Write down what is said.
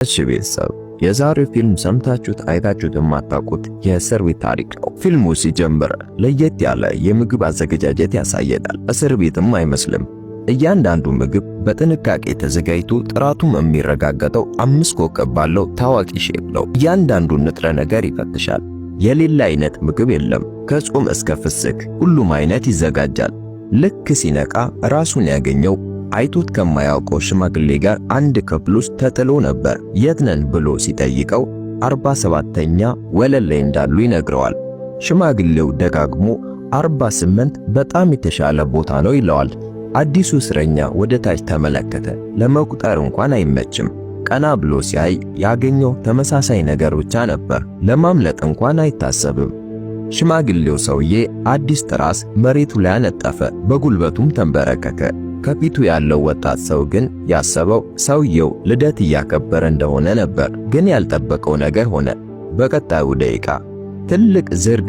እሺ ቤተሰብ፣ የዛሬው ፊልም ሰምታችሁት አይታችሁት የማታውቁት የእስር ቤት ታሪክ ነው። ፊልሙ ሲጀምር ለየት ያለ የምግብ አዘገጃጀት ያሳየናል። እስር ቤትም አይመስልም። እያንዳንዱ ምግብ በጥንቃቄ ተዘጋጅቶ ጥራቱም የሚረጋገጠው 5 ኮከብ ባለው ታዋቂ ሼፍ ነው። እያንዳንዱን ንጥረ ነገር ይፈትሻል። የሌለ አይነት ምግብ የለም። ከጾም እስከ ፍስክ ሁሉም አይነት ይዘጋጃል። ልክ ሲነቃ ራሱን ያገኘው አይቶት ከማያውቀው ሽማግሌ ጋር አንድ ክፍል ውስጥ ተጥሎ ነበር። የት ነን ብሎ ሲጠይቀው 47ኛ ወለል ላይ እንዳሉ ይነግረዋል። ሽማግሌው ደጋግሞ 48 በጣም የተሻለ ቦታ ነው ይለዋል። አዲሱ እስረኛ ወደ ታች ተመለከተ። ለመቁጠር እንኳን አይመችም። ቀና ብሎ ሲያይ ያገኘው ተመሳሳይ ነገር ብቻ ነበር። ለማምለጥ እንኳን አይታሰብም። ሽማግሌው ሰውዬ አዲስ ትራስ መሬቱ ላይ አነጠፈ፣ በጉልበቱም ተንበረከከ። ከፊቱ ያለው ወጣት ሰው ግን ያሰበው ሰውየው ልደት እያከበረ እንደሆነ ነበር። ግን ያልጠበቀው ነገር ሆነ። በቀጣዩ ደቂቃ ትልቅ ዝርግ